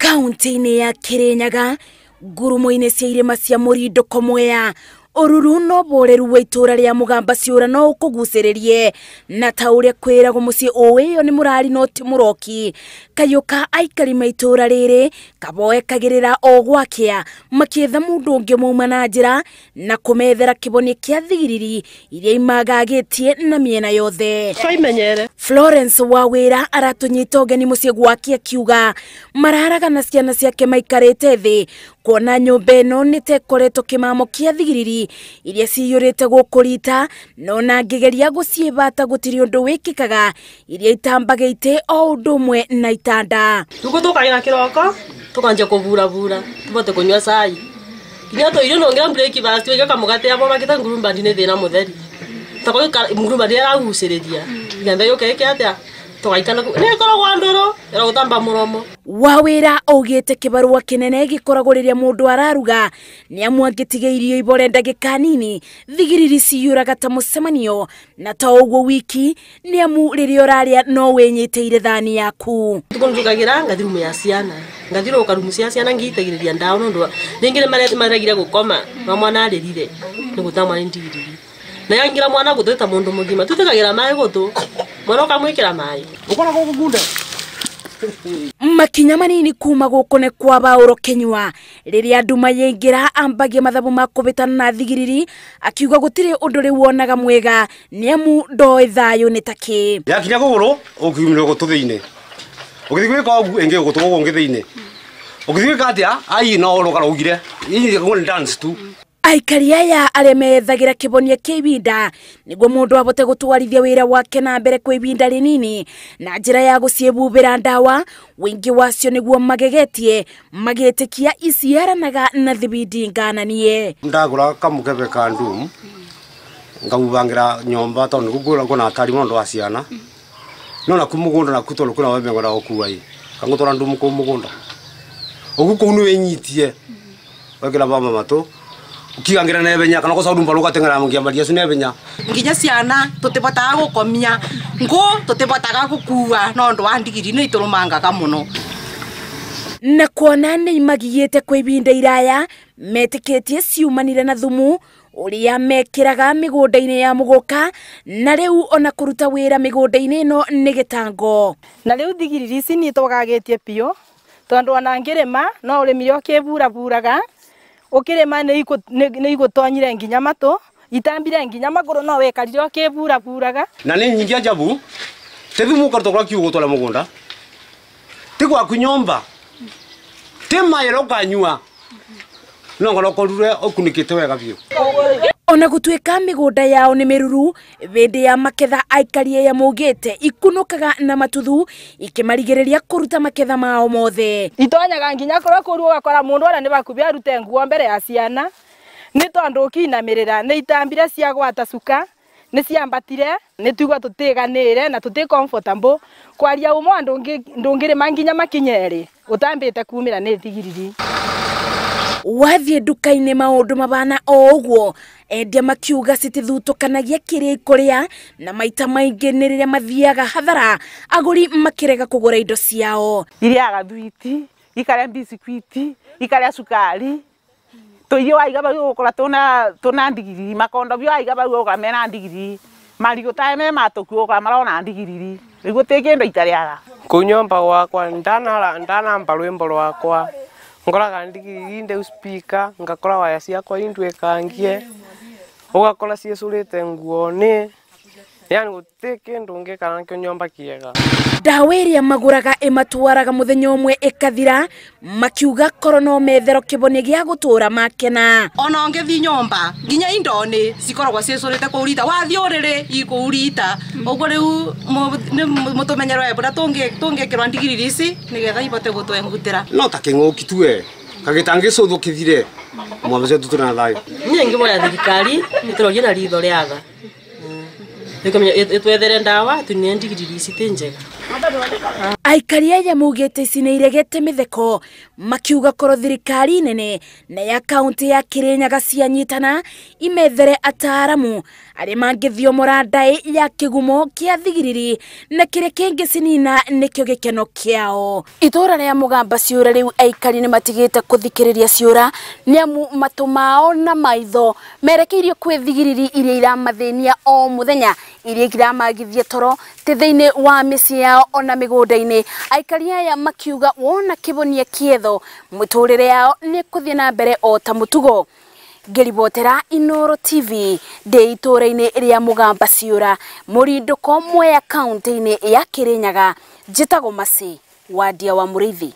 Kaunti-inĩ ya Kirinyaga ngurumo-inĩ cia irĩma cia Mũrindũko Mwea ũruru no boreru wa itũra rĩa Mũgamba ciũra no ũkũgucĩrĩrie na ta ũrĩa kwĩragwo mũciĩ ũĩyo nĩ mũrari no ti mũroki kayũ ka aikari ma itũra rĩrĩ kaboekagĩrĩra o gwakĩa makĩetha mũndũ ũngĩ mauma na njĩra na kũmethera kĩbonia kĩa thigiriri iria imagagĩtie na mĩena yothe. Florence Wawira aratũnyita ũgeni mũciĩ gwake akiuga mararaga na ciana ciake maikarĩte thĩ kuona nyũmba ĩno nĩ ta ĩkoretwo kĩmamo kĩa thigiriri iria ciyũrĩte gũkũ rita no na ngĩgeria gũciĩbata gũtirĩ ũndũ wĩkĩkaga iria itambaga itĩ o ũndũ ũmwe na itanda. Tuko tukaira kĩroko tukanjia kũburabura tubote kũnyua cai kinya tũirio nongera breakfast wĩga kamũgate abo makĩta ngurumbandi nĩ thĩna mũtheri takoĩ ngurumbandi ĩragucĩrĩria igembe yũke ĩke atĩa tugaikana nĩ ĩkoragwo ndũrũ ĩragũtamba mũromo. Wawira augĩte kĩbarũa kĩnene gĩkoragwo rĩrĩa mũndũ araruga nĩ amu angĩtiga irio ibore ndagĩka nini thigiriri ciyũraga ta mũcemanio na ta ũguo wiki nĩ amu rĩrĩa ũrarĩa no wĩnyitĩire thani yaku. Tukonjugagĩra ngathi rumu ya ciana ngathiũrũrũka rumu cia ciana ngĩitagĩrĩria ndawa nũndũ rĩngĩ nĩ maregire gũkoma no mwana arĩrire nĩ gũta mwana ndigiriri na yangira mwana gũtũ ta mũndũ mũgima tũtĩkagĩra maĩ gũtũ mwana ũkamwĩkĩra maĩ ũkoragwo gũkunda. Makinya manini kuma gũkũ nĩ kwa Baũrũ Kĩnyua rĩrĩa nduma yaingĩra ambagia mathabu ma kũbĩtana na thigiriri akiuga gũtirĩ ũndũ rĩu wonaga mwega nĩ amu ndoĩ thayũ nĩ ta kĩ. Yakinya kũgũrũ ũkiumĩra gũtũ thĩinĩ ũgĩthiĩ gwĩka ũguo ĩngĩ gũtũ gũkũ ũngĩ thĩinĩ ũgĩthiĩ gwĩka atĩa ai no ũrũgarũgire ĩ dance tu. Aikari aya arĩa methagĩra kĩbonia kĩa ibinda nĩguo mũndũ abote gũtwarithia wĩra wake na mbere kwa ibinda rĩnini na njĩra ya gũciĩbubĩra ndawa wĩingĩ wacio nĩguo magegetie magĩtĩkia iciaranaga na thibindi ngananie. Ndagũra kamũkebe ka ndumu ngabubangira nyomba tondũ nĩguo kwĩna atari mũno wa ciana no naku mũgũnda naku tondũ kwĩna wembe ngwenda gũkua ĩ kangũtwara ndumu kũu mũgũnda ũguo kũu nĩwĩnyitie wekĩra bamba matũ ukigangira nebenya kana kosa udumba lugatengera mungiambaria su nebenya nginya ciana tutibotaga gukomia ngu tutibotaga gukua no ndu wa ndigiri ni iturumangaga muno. Na kuona nĩ imagiyĩte kwa ibinda iraya metĩkĩtie ciumanire na thumu ũrĩa mekĩraga mĩgũnda-inĩ ya mũgũka na rĩu ona kũruta wĩra mĩgũnda-inĩ ĩno nĩ gĩtango. Na rĩu thigiriri ici nĩ itũgagĩtie biũ tondũ ona ngĩrĩma no ũrĩmire ũkĩburaburaga ukirima nĩ igũtonyire nginya matũ itambire nginya magũrũ no wekarire ũkĩburaburaga. Na nĩ nyingĩ ajabu te thumu ũkarutwo kũrĩa kiugũ ũtware mũgũnda ti gwaku nyũmba ti maĩ ũkanyua no ngoro ũkorire ũkunĩkĩte wega biũ. Ona gũtuĩka mĩgũnda yao nĩ mĩruru hĩndĩ ya maketha aikari aya maugĩte ikunũkaga na matuthu ikĩmarigĩrĩria kũruta maketha mao mothe. Itonyaga nginya kũrĩa kũru ũgakora mũndũ ona nĩ bakubi arute nguo mbere ya ciana nĩ tondũ ũkĩinamĩrĩra nĩ itambire ciagwata cuka nĩ ciambatire nĩ tuigua tũtiganĩre na tũtĩ comfortable kwaria ũmwe ndũngĩrĩma nginya makinya erĩ ũtambĩte kumĩra nĩ thigiriri. Wathiĩ nduka-inĩ maũndũ mabana o ũguo endia makiuga citithutũkanagia kĩrĩa ikũrĩa na maita maingĩ nĩ rĩrĩa mathiaga hathara agũri makĩrega kũgũra indo ciao. Iriaga thwiti ikarĩa biscuit ikarĩa cukari tũirio waiga bau ũgũkora tũna ndigiriri makondobia waiga bau ũgũkora mena ndigiriri marigũ ta me matũku ũgũkora marona ndigiriri rĩu gũtirĩ kĩndũ itarĩaga. Kũu nyũmba gwakwa ndanamba rwĩmbo rwakwa ngoraga ndigiriri ndeu speaker ngakora waya ciakwa indwĩkangie ũgakora ciĩcũrĩte nguo nĩ yani gũtirĩ kĩndũ ngĩkara nakĩo nyũmba kĩega. Ndawa ĩrĩa magũraga ĩmatwaraga mũthenya ũmwe ĩkathira makiuga korwo no methero kĩbonia gĩa gũtũra makena. Ona ũngĩthiĩ nyũmba nginya indo nĩ cikoragwo ciĩcũrĩte kũu rita wathiĩ ũrĩrĩ ikũu rita ũguo rĩu nĩ mũtũmenyero we bũrĩa tũngĩkĩrwo ndigiriri ici nĩgetha ibote gũtwengutĩra. No ta kĩng'ũki tu we kagĩtangĩcũthwo kĩthire mwamba cio tũtũre na thayũ. Niĩ ngĩboya thirikari ĩtũrorie na ritho rĩa tha ĩtwethere ndawa tũnine ndigiriri ici ti njega. Aikari aya maugĩte ici nĩ iregete mĩtheko, makiuga korwo thirikari nene na ya kaunti ya Kirinyaga cianyitana imethere ataaramu arĩa mangĩthiomora ndaĩ ya kĩgumo kĩa thigiriri na kĩrĩa kĩngĩcinina nĩkĩo gĩkeno kĩao. Itũra rĩa Mũgamba ciũra rĩu aikari nĩ matigĩte kũthikĩrĩria ciũra nĩamu matũ mao na maitho merekeirio kwĩ thigiriri iria iramathĩnia o mũthenya, iria iramagithia toro ti thĩinĩ wa mĩciĩ yao ona mĩgũnda-inĩ. Aikari aya makiuga wona kĩbonia kĩetho mũtũrĩre yao nĩ kũthiĩ na mbere o ta mũtugo. Ngĩribotera Inooro TV ndĩ itũra-inĩ rĩa Mũgamba ciũra, Mũrindũko, Mwea, kaunti-inĩ ya Kirinyaga, njĩtagwo Mercy Wandia wa Mũrĩithi.